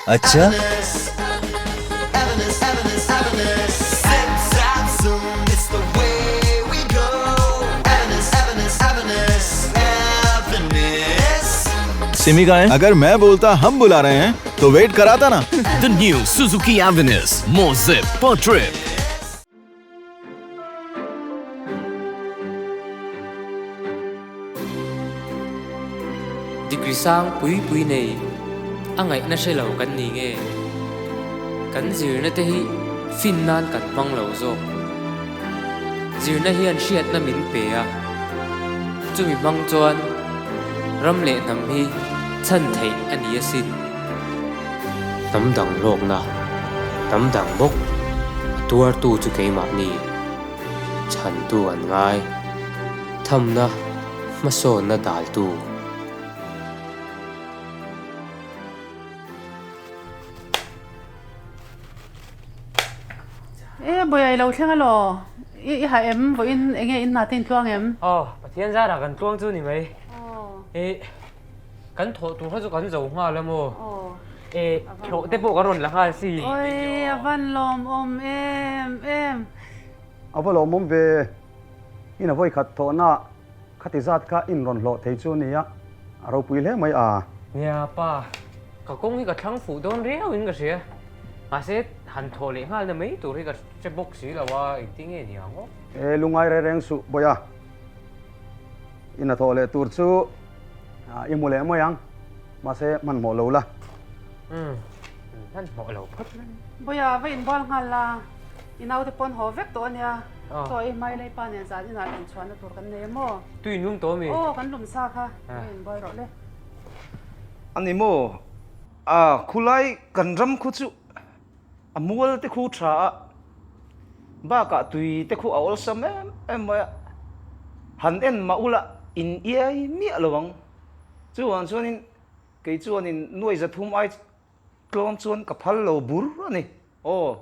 Acha. Simi कहाँ है? अगर मैं बोलता हम बुला रहे हैं तो वेट कराता ना The new Suzuki Avenis. More zip per trip. Degree sang pui pui nei a ngaihna hre lo kan ni nge? Kan zirna te hi fin nan kan hmang lo zawk. Zirna hian hriatna min pe a, chumi hmang chuan ram leh hnam hi chhan theih a ni asin. Hnam dang hlawkna, hnam dang bawk a tuartu chu keimahni chhantu an ngai, thamna hmasawnna daltu. E Bawia i lo thleng alaw? I i ha em? Vawiin enge in hna te in tluang em? Aw, Pathian zarah kan tluang chu ni mai. E Kan thawh tur kha chu kan zo nghal a maw? E, hlawh te pawh kan rawn la nghal si. Oi, a van lawmawm em em. A va lawmawm ve. In a vawi khat thawhna khati zat kha in rawn hlawh thei chu nia, a ropui hle mai a. Nia pa, ka kawng hi ka thlang fuh dawn riau in ka hria. Mahse, han thawh leh nghalna mai tur hi ka hre bawk si lo a, engtin nge ni ang aw? E, lungai reng reng suh Bawia. In a thawh leh tur chu i hmu leh mai ang, mahse hmanhmawh lo la. Umm, hmanhmawh lo phawt mai. Bawia, va inbual nghal la, i naute pawn haw vek tawh a nia, chaw ei hmai lei pa nen zan inah lawm chhuahna tur kan nei a maw? Tui in lum tawh ami? Aw, kan lum sa kha, va inbual rawh le. A ni maw? A, khulai kan ram khu chu A mual te khu tha a, bakah tui te khu a awlsam em em mai a, han en mah ula in iai miah lo ang. Chuvang chuanin kei chuanin nuai zathum ai tlawn chuan ka phal lo bur a ni. Aw.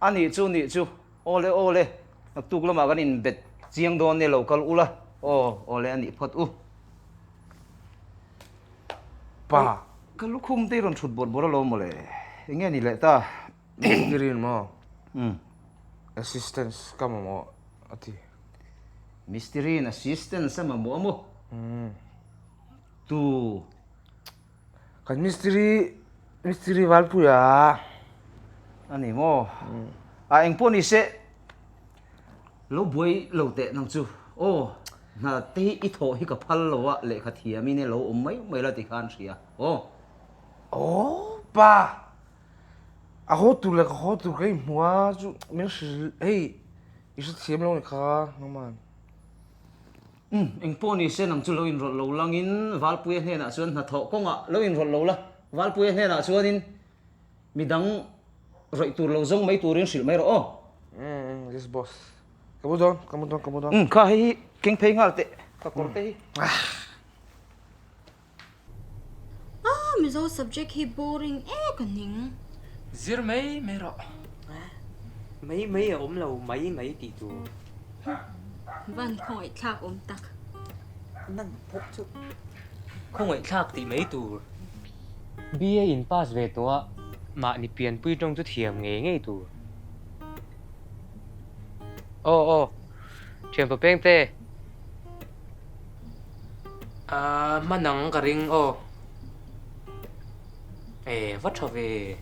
A nih chu nih chu, awle awle, naktuk lamah kan inbet chiang dawn nia lo kal ula, aw awle a nih phawt u. Pa. Ka lukhum te i rawn thut bawrh bawrh alawm mawle, eng nge ni leh ta? Mistiri maw? Umm. Assistance ka mamawh a ti. Mistiri in assistance a mamawh a maw? Umm. Tu. Kan mistiri mistiri Valpuia a ni maw? A eng pawh ni se lo buai lo teh nang chu aw hna te hi i thawh hi ka phal lo a lehkha thiam in lo awm mai mai la ti khan hria aw. Aw pa a haw tur leh ka haw tur ka inhmu a chu min hrilh hei i hrethiam lo ni kha nangman. Umm, eng pawh ni se nang chu lo inrawlh lo langin Valpuia hnenah chuan hnathawh kawngah lo inrawlh lo la, Valpuia hnenah chuanin midang rawih tur lo zawng mai turin hrilh mai rawh aw. Umm, yes boss. Ka mu dawn, ka mu dawn, ka mu dawn. Umm, kha hei hi keng phei nghal teh, ka kawr te hi. Ah, Mizo subject hi boring e ka ning. Zir mai mai rawh. Mai mai a awm lo, mai mai tih tur. Van khawngaihthlak awm tak. Nang pawh chu khawngaihthlak tih mai tur. BA in pass ve tawh a, mahni pianpui tawng chu thiam ngei ngei tur. Aw aw, thianpa pengte. Ahh hman ang ka ring aw. E va tha ve.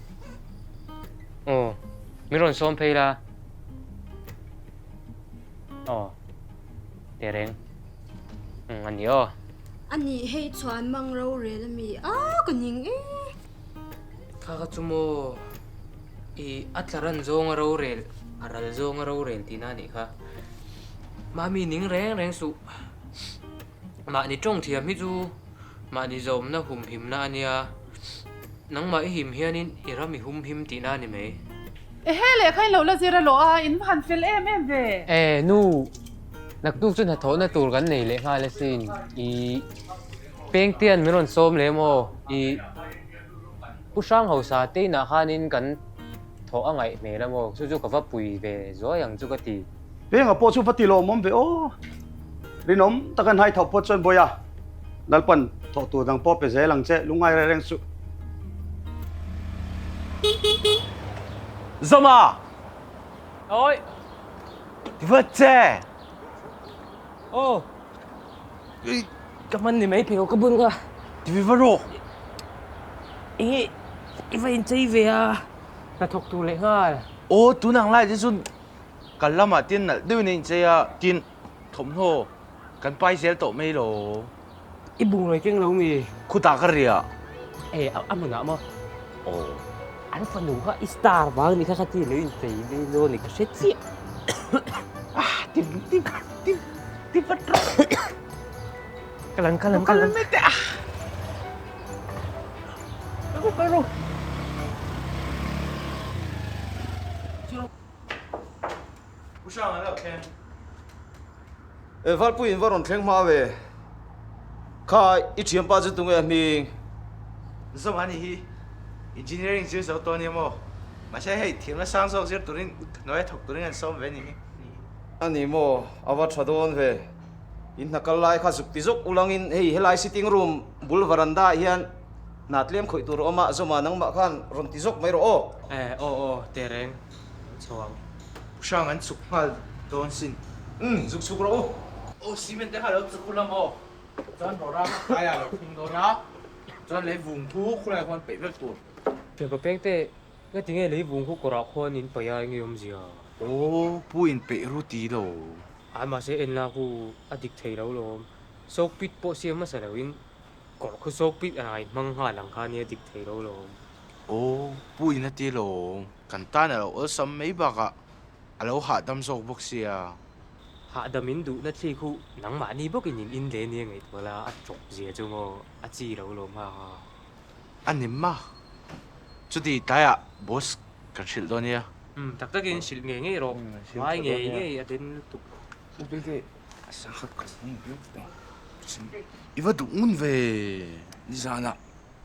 Aw min rawn sawm phei la. Aw tereng umm a ni aw. A nih hei chuan mang rorel a mi a ka ning e. Kha kha chu maw i a tla ran zawnga rorel a ral zawnga rorel tihna a nih kha. Mahmi ning reng reng suh. Mahni tawng thiam hi chu mahni zawmna humhimna a nia. Nangmah i him hianin i ram i humhim tihna a ni mai. Ehe lehkha in lo la zir a lawh a, in va han fel em em ve. E nu, naktuk chu hnathawhna tur kan nei leh nghal asin. I Pengtian min rawn sawm leh maw? I Pu Hrang Hausa te inah khanin kan thawh a ngaih hmel a maw? Chu chu ka va pui ve zuai ang chu ka ti. Penga pawh chu va ti lawmawm ve aw. Rinawm taka hnai thauh phawt chuan Bawia Lalpan Thawh tur dang pawh pe zel ang che, lungngai reng reng suh. Zawma! Awi! Ti vat che! Aw! Ka hman ni mai phei ka bun ka. Ti ve va rawh! Enge i va inchei ve a, hnathawk tur leh nghal. Aw, tunang lai te chu kal lamah tin nalh deuhin a inchei a, tin thawmhnaw kan pai zel tawh mai lo. I bungrawi keng lo mi? Khutah ka riah. E, a hmunah maw? Aw. An fanu kha i star vang ni kha kha ti lo inchei ve dawn ni ka hre chiah. Ah, ti ti ti ti vat rawh. Kal ang, kal ang, kal ang. Kal mai teh a. Kal rawh, kal rawh. Pu Hrang a lo thleng. E Valpui in va rawn thleng hma ve. Kha i thianpa chu tunge a hming? Zawm a ni hi. Engineering zir zo tawh a nia maw? Mahse hei thiamna sang zawk zir turin hnuaia thawk turin an sawm ve a ni hi. A ni maw? A va tha dawn ve. In hna kal lai kha zuk ti zawk ulangin hei helai sitting room bul veranda ah hian hna tlem khawih tur a awm a, Zawma nangmah khan rawn ti zawk mai rawh aw. E aw aw tehreng. An chho ang. Pu Hrang an chhuk nghal dawn sin. Umm, zuk chhuk rawh u. Aw, cement te kha lo chhuk ula maw? Chuan rawra kha tlaiah lo thleng dawn a, chuan lei vung khu khulaiah khuan peih vek tur. Thianpa pengte, ngati nge lei vung khu kawrah khuan in paih a enge awmzia? Aw, pu in peih ru ti lo. A mahse en la khu a dik thei lo lawm. Soak pit pawh siam hmasa lo in kawr khu soak pit a ngai hmang nghal ang kha nia dik thei lo lawm. Aw, pu in a ti lawm. Kan tan a lo awlsam mai bakah a lo hahdam zawk bawk sia. Hahdam in duhna thli khu nangmahni bawkin in in leh nia ngaihtuah la a chawp zia chu maw a chi lo lawm ha ha. A ni ma. Chuti tlaiah boss kan hrilh dawn nia. Umm tak takin hrilh ngei ngei rawh. Ngai ngei ngei a den lutuk. I va duh ngun ve nizanah.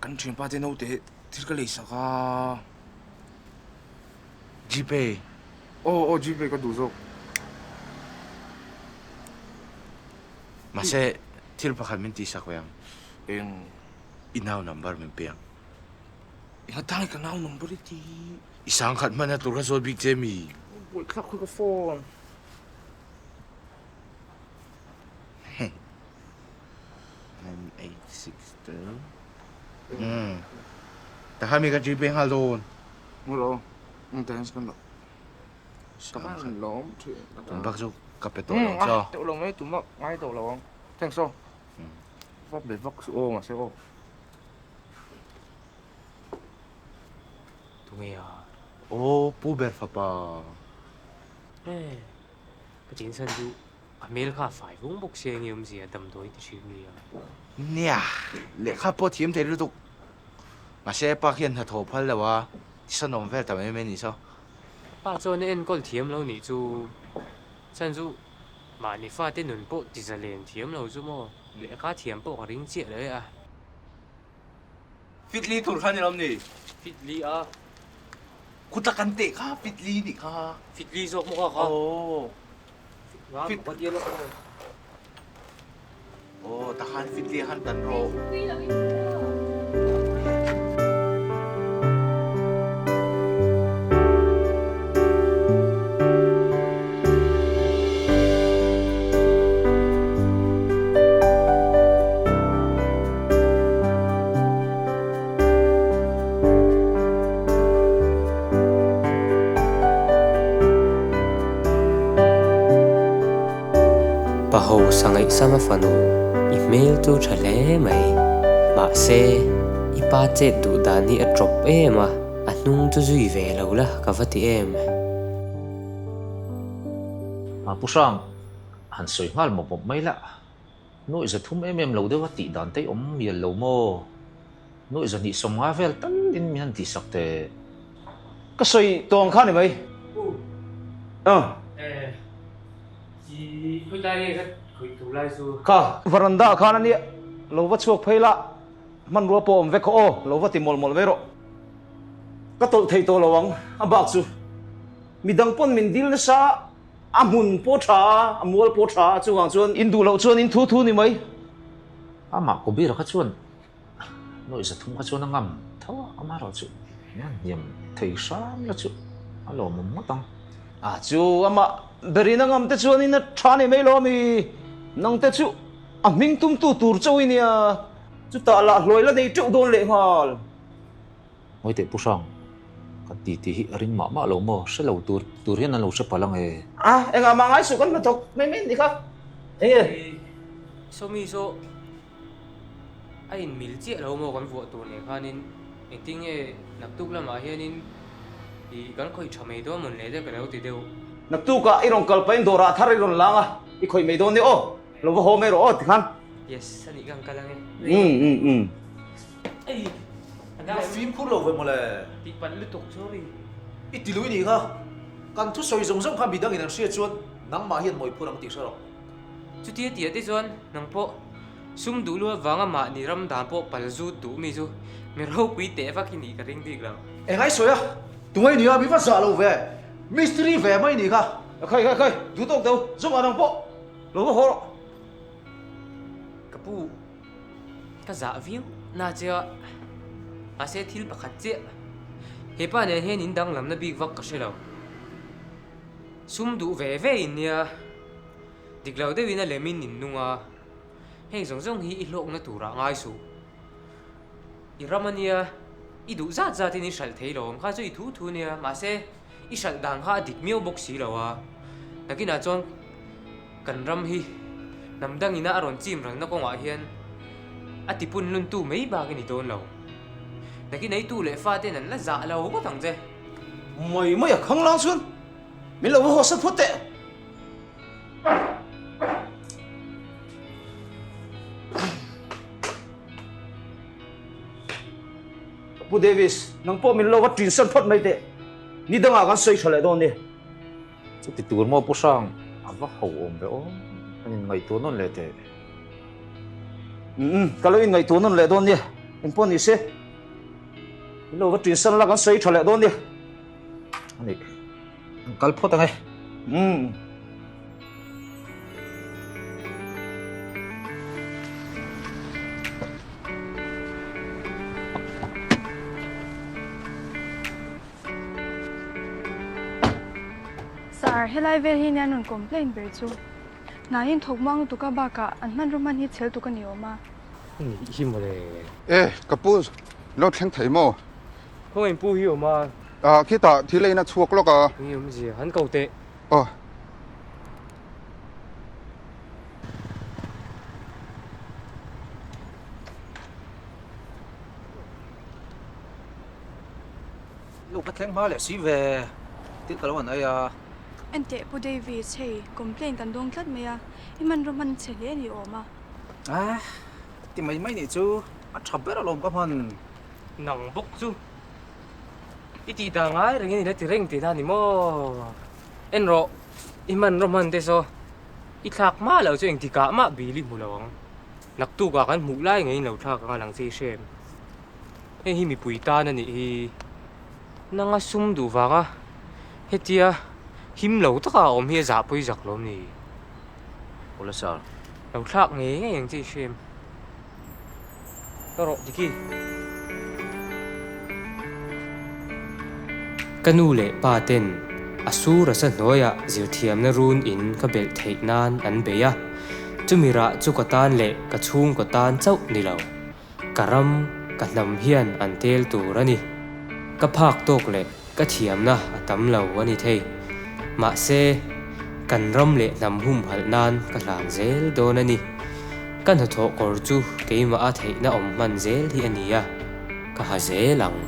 Kan thianpa te naute thil ka lei sak a. Gpay. Aw aw Gpay ka duh zawk. Mahse thil pakhat min tih sak ve ang. Eng. I nau number min pe ang. Enga tang i ka nau number i ti. I sangkhat hman a tur kha zawt bik che mi. Buaithlak khawi ka phone. 9862 Umm Takhan mi ka Gpay nghal dawn. Hello Umm thanks kan lo Ka van lawm thin Tun bak chu ka pe tawh lo chaw. Teuh lo mai tun bak ngai tawh lo ang Thanks aw Va be vak suh aw mahse aw. Tunge a? Aw Pu ber fapa. Ee ka chinsan chu A hmel kha a fai vung bawk sia enge awmzia damdawi ti hrim nia. Nia, lehkha pawh thiam thei lutuk. Mahse pa khian hnathawh phal lo a, tisanawm vel ta mai mai ni saw. Pa chuan a enkawl thiam lo nih chu. Chhan chu mahni fate nun pawh ti zalen thiam lo chu maw, lehkha thiam pawh ka ring chiah lo e a. Fitli tur kha ni lo ni? Fitli a. Kut a kan teh kha fitli nih kha. Fitli zawk maw kha kha? Aw. Aw takhan fitli a han tan rawh. Paho Sangaihsama fanu, i hmel chu tha hle mai. Mahse, i pa chet duh dan hi a tawp em a, a hnung chu zui ve lo la ka va ti em. Pu Hrang, han sawi nghal mawp mawp mai la. Nuih za thum em em lo deuh a tih dan te awm mial lo maw? Nuih za hnih 50 vel tal in min han tih sak teh. Ka sawi tawng kha ni mai. U. Aw. Eh, i khawi lai nge ka khawih tur lai chu? Kha, veranda ah khan a nia, lo va chhuak phei la, hmanrua pawh awm vek khaw aw, lo va ti mawlh mawlh mai rawh. Ka tawlh thei tawh lo ang, a bak chu midang pawn min dil nasa. A hmun pawh tha a, a mual pawh tha a, chuvang chuan in duh loh chuan in thu thu ni mai. Amah Kabir-a kha chuan nuaih zathum kha chuan a ngam tho a, amaherawhchu a hniam thei hram la chu a lawmawm ngawt ang. A chu amah berin a ngam te chuanin a tha ni mai lo ami? Nang te chu a hming tumtu tur chauh i nia, chutah lah hluai la nei teuh dawn lehnghal. Ngawi teh Pu Hrang, kan ti tih hi a ring mah mah lo maw? Hre lo tur tur hian an lo hre palh ang e. A, engah mah ngai suh kan hnathawk mai mai anih kha. Enge? Sawmi saw a inmil chiah lo maw kan vuah tur nen khanin engtin nge naktuk lamah hianin ih kan khawih tha mai dawn mawn le te ka lo ti deuh. Naktukah i rawn kal pahin dawrah thar i rawn lang a, i khawih mai dawn nia aw, lo va haw mai rawh aw tikhan. Yes, anih kha an kal ang e. Um um um. Ei, a fimkhur lo ve mawle. Tih palh lutuk sorry. I ti lui nih kha, kan thusawi zawng zawng kha midangin an hriat chuan nangmah hian mawihphur ang tih hre rawh. Chutia tih ah te chuan nang pawh sum duh lu avanga mahni ram dan pawh pal zut duh mi chu mi ropui teh vak i nih ka ring bik lo. Engai sawi a, tungai nia mi va zah lo ve, mistiri ve mai nih kha. Khai khai khai, duh tawk teu, zawng ah nang pawh lo va haw rawh. Ka pu, ka zah viau na che a, mahse thil pakhat chiah, he pa nen hian in danglamna bik vak ka hre lo. Sum duh ve ve in nia, dik lo deuhin a lemin in nung a, heng zawng zawng hi i hlawkna turah ngai suh. I ram a nia, i duh zat zatin i hralh thei lo ang kha chu i thu thu nia, mahse i hralh dan kha a dik miau bawk si lo a, nakinah chuan kan ram hi hnam dangina a rawn chim ralna kawngah hian a tipun luntu mai bak i ni dawn lo. Nakin eitu leh faten an la zah lo ngawt ang che. Mai mai a khang lang chuan min lo va haw sat phawt teh. Pu Davis, nang pawh min lo va ṭin san phawt mai teh. Ni dangah kan sawi ṭha leh dawn nia. Chuti tur maw Pu Hrang, a va ho awm ve aw, kan inngaihtuah nawn leh teh. Umm, ka lo inngaihtuah nawn leh dawn nia, engpawh ni se, min lo va ṭin san la kan sawi ṭha leh dawn nia. Ani, an kal phawt ang e. Umm. Sir, helai vel hi nia an rawn complain ber chu. Hna hi an thawk muang lutuk a, bakah an hmanraw hman hi chhel tuk a ni awm a. Nih hi mawle. E, ka pu lo thleng thei maw? Khawngaih in pu hi awm a. Ah, khitah thil eiin a chhuak lawk a. Eng awmzia, han ko teh. Aw. Lo ka thleng hma leh si ve, thil ka lo han ei a. Enteh Pu Davis, hei complaint kan dawng tlat mai a, i hmanraw hman chhe hle ni awm a. Ah, ti mai mai nih chu, a tha ber alawm ka hman. Nang bawk chu i tih dan ngai rengin i la ti reng tihna a ni maw? En rawh, i hmanraw hman te saw i thlak hma loh chu engtikah mah bil i hmu lo ang. Naktukah kan hmuh lai ngeiin lo thlak ang a lang che i hrem. Hei hi mipui tan a nih hi. Nanga sum duh vanga hetia him lo taka a awm hi a zah pawi zak lo ni. Awle sir. Lo thlak ngei ngei ang che i hrem. Ka rawh Diki. Ka nu leh pa ten a sur a sa hnuaiah zirthiamna run in ka belh theih nan an bei a, chumi rah chu ka tan leh ka chhungkaw tan chauh ni lo. Ka ram, ka hnam hian an tel tur a ni. Ka phak tawk leh ka thiamna a tam lo a ni thei. Mahse, kan ram leh hnam humhalh nan ka hlan zel dawn a ni. Ka hnathawh kawr chu keimah a theihna awm hman zel hi a ni a, ka ha zel ang.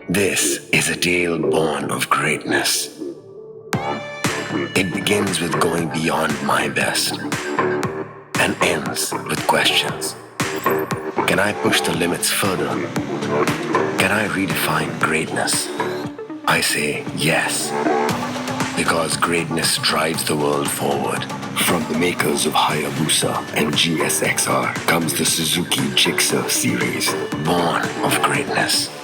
This is a tale born of greatness. It begins with going beyond my best and ends with questions. Can I push the limits further? Can I redefine greatness? I say yes, because greatness drives the world forward. From the makers of Hayabusa and GSXR comes the Suzuki Gixxer series, born of greatness.